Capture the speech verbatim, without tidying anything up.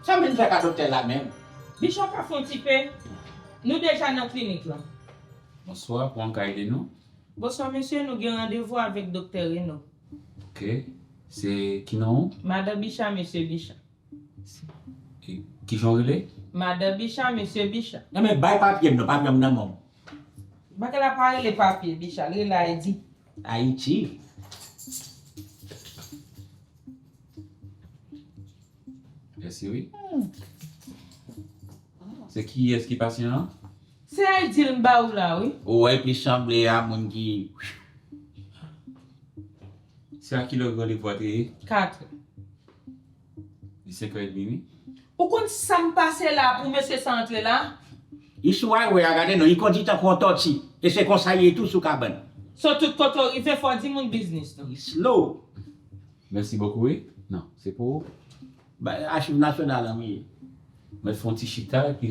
Sa m vin fè ka doktè la menm? Bicha, ka fè yon ti pe? Nou deja nan klinik lan. Bonswa, kòman m ka ede nou? Bonswa mesye, nou gen randevou avèk doktè Reno. Ok. Se ki non ou? Madan Bicha, mesye Bicha. Kijan w rele? Madan Bicha, mesye Bicha. Enben bay papye m non, papye m nan men w. Bagay la pa rele papye, Bicha, l rele Ayiti. Ayiti? Mèsi wi. Se kiyès ki pasyan an? Se Ayiti l m ba ou la wi. Ou wè plis sanble a moun ki. Se a kilè randevou a te ye? Katrè. Li senkè edmi wi. Ou konn sa m pase la pou mesye sa antre la? Li sou highway a gade non, li kondi tankou yon tòti. E se konsa li ye tou sou kabann. So tout kote w rive fò w di moun biznis nou. Li slow. Mèsi bokou wi. Non, se pou ou. Achiv nasyonal an wi. Mwen fè yon ti chita epi